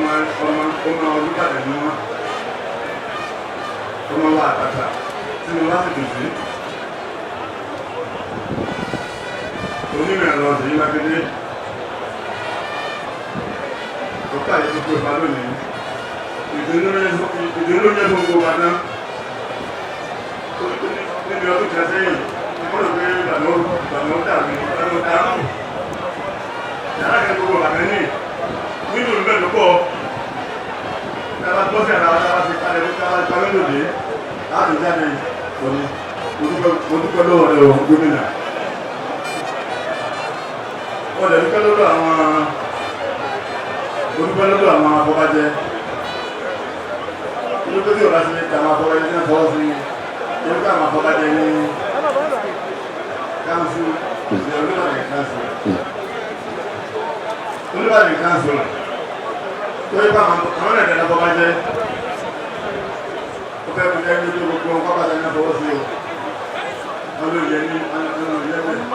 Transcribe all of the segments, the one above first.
Ọmọ ọmọ ọmọ Olúbàdàn ni wọ́n, ọmọ wa àtàtà tí mo bá sì dùn sí. Onímọ̀ ẹ̀rọ Ṣèyí Mákindé, ọ̀pá yìí tó pé ọba lónìí, ìdùnnú ló jẹ́ fún gbogbo wa náà. Níbi ọdún kan sẹ́yìn, wọ́n rò pé Ìbàdàn ó dàrú, Ìbàdàn ó dàrú. Yàrá kan gbogbo Ìbàdàn ní nínú ìlú bẹ́ẹ̀ ló pọ̀. Tábà bọ́ sí ara wa, tábà ti kalẹ̀, tábà ti kalẹ̀ lòdì láti jáde òní. Mo dúpẹ́ lọ́wọ́ rẹ̀ o, gómìnà. Mo dẹ̀ dúpẹ́ lọ́dọ̀ àwọn, mo dúpẹ́ lọ́dọ̀ àwọn afọbajẹ. Inú tó tí o bá ṣe àwọn afọbajẹ ní fọwọ́ sí i, orúkọ àwọn afọbajẹ ní council, ní Olúbàdàn council, Olúbàdàn council tó yẹ kó àwọn ẹ̀dẹ̀ afọbajẹ ó fẹ́ kó jẹ́ ní gbogbo ọkọ̀ bàtà ní fọwọ́ sí o. Wọn ló yẹ ní wọn ló yẹ bẹ́ẹ̀.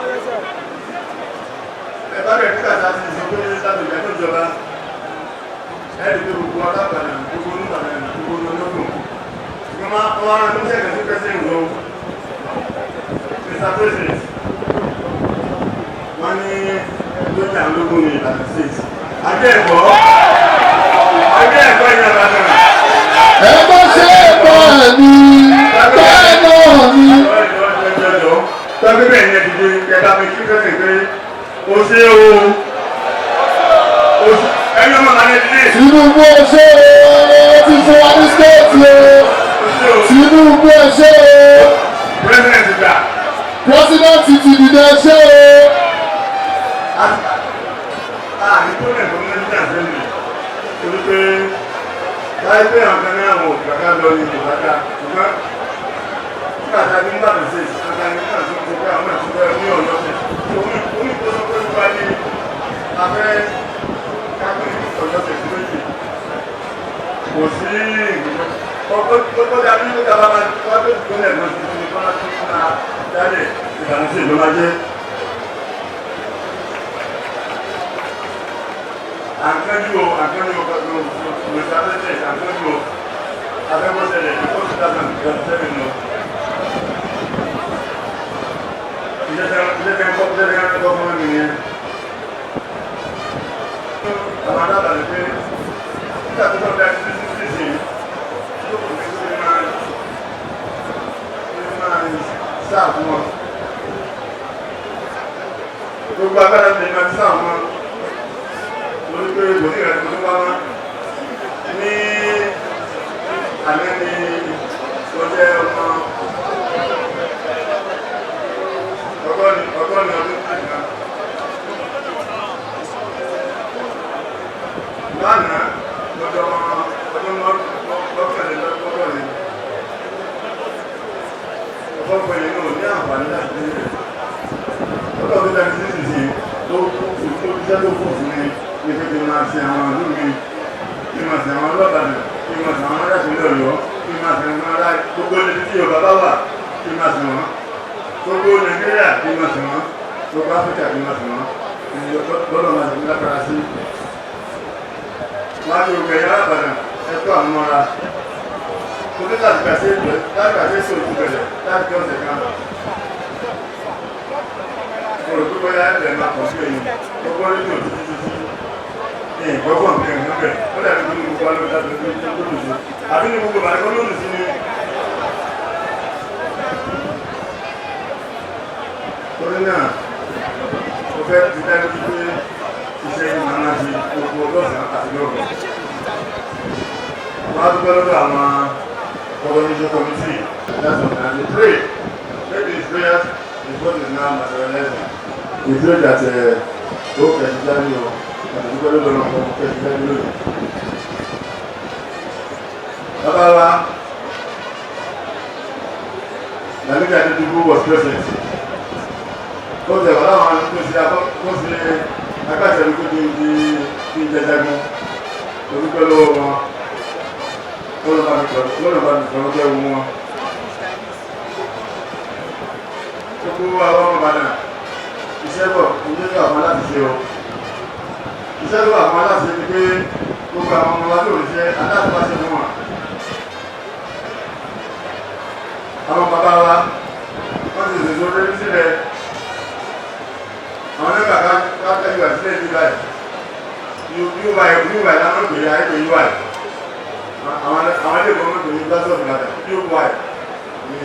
Ẹ bá bẹ̀rẹ̀ nígbà tá a ti sọ pé láti ìgbà tó jọba, ẹ ẹ́ dìde gbogbo alábàdàn, gbogbo olúbàdàn, gbogbo ológun. Ṣùgbọ́n wọ́n á ní sẹ́kẹ̀ sí president o. Mr. President, wọ́n ní lójà ológun ní Ìbàdàn State. Adé ẹ̀kọ́, adé ẹ̀kọ́ ìyá Ìbàdàn. Ẹ bá ṣe bọ̀ ní bẹ́ẹ̀ náà ni. Tọ́jú bẹ́ẹ̀ ni ẹ dìde, ẹ bá mi kí president pé o ṣe o, ẹni ọmọ màá ní dìde. Tinubu, ẹ ṣé o, ti fún wa ní state o. O ṣe o. Tinubu, ẹ ṣé o. President gbà. President ti dìde, ẹ ṣé o. Àní tó lẹ̀ fún National Assembly torí pé láì pé àwọn kan ní àwọn òkàkà lọ ní ìbàdà, ṣùgbọ́n nígbà tá a ní Ìbàdàn sí àgbà ní nígbà tó ń sọ pé àwọn náà tún fẹ́ ní Ọ̀yọ́ sí omi tó sọ pé wíwá ní afẹ́ kápẹ́ Ọ̀yọ́ sí méjì, kò sí ìgbìmọ̀ tó dá bí ó dábàá máa wá tó ìpínlẹ̀ náà sí ní kọ́lá tó máa jáde, Ìbàdàn sí ìlú máa jẹ́. Àǹkájú o, àǹkájú o, Mr. President, àǹkájú o, afẹ́kọ̀ọ́sẹ̀lẹ̀ before 2027 o. Iṣẹ́ tẹ́ ń kọ́ fún mi nìyẹn. Àwọn adábàá ni pé nígbà tó tọ́ da sí sí sí tó kò ní sí máa sáà fún wọn. Gbogbo agbára mi máa sáà fún wọn lórí pé kò ní ìrẹsì tó wá mọ́. Ní àná ni wọ́n jẹ́ ọmọ 80 ọdún kan. Lánàá lọ́jọ́ ọdún 81. Ọ̀pọ̀lọpọ̀ èèyàn náà ní àǹfààní láti dé rẹ̀. Lọ́dọ̀ tó dájú sí ìsìn tó tó iṣẹ́ tó fún sí ni ní pé kí n máa ṣe àwọn ìlú mi, kí n máa ṣe àwọn ọlọ́bàdàn, kí n máa ṣe àwọn ará ìpínlẹ̀ Ọ̀yọ́, kí n máa ṣe àwọn ará gbogbo ibi tí Yorùbá bá wà, kí n máa ṣe wọ́n, gbogbo Nàìjíríà, kí n máa ṣe wọ́n, gbogbo Áfíríkà, kí n máa ṣe wọ́n lọ́dọ̀ máa ṣe lágbára sí. Wọ́n á ti gbogbo ẹ̀yà alábàdàn ẹ̀kọ́ àmúmọ́ra kò ní láti gbà sí láti gbà sí èso òkú bẹ̀rẹ̀ láti gbé ọ̀sẹ̀ kan. Mo rò pé bóyá ẹ̀ máa pọ̀ sí èyí gbogbo rédíò títí títí ní ìgbọ́gbọ̀n ní ẹ̀hún bẹ̀ ó dàbí pé ní gbogbo alẹ́ dábẹ́ tó lòdì sí àbí ní gbogbo bàrẹ́ kọ́ lòdì sí ni. Torí náà mo fẹ́ ti dá lójú pé iṣẹ́ yìí máa máa ṣe gbogbo ọlọ́sàn àti lọ́rọ̀. Wọ́n á dúpẹ́ lọ́dọ̀ àwọn coordination committee. That's what I dey pray. Maybe his prayers is what is now materializing. We pray that ó kẹ̀sí jáde o, àti dúpẹ́ lọ́dọ̀ náà kọ́ kẹ̀sí jáde lónìí. Bàbá wa Lamidi Adedibu was present. Ó tẹ̀ wá láwọn tó ṣe tó ṣe agbátẹrù tó di di di jẹjagun. Ó dúpẹ́ lọ́wọ́ wọn. Lọ́nà bá mi sọ̀rọ̀ jẹ́ wọn. Gbogbo àwọn ọmọ Ìbàdàn, iṣẹ́ bọ̀, iṣẹ́ tó wà fún aláti ṣe o. Iṣẹ́ tó wà fún aláti ṣe ni pé gbogbo Gbogbo àwọn ọmọ wa tó ń ṣe aláàbáṣe fún wọn. Àwọn bàbá wa wọ́n ti ṣèṣe orí sílẹ̀. Àwọn nígbà ká tẹ́jú àtìlẹ́yìn ní báyìí. UI UI lánàá pè é àìpé UI. Àwọn ilé ìfowópamọ́ pè ní University of Ibadan, UI ní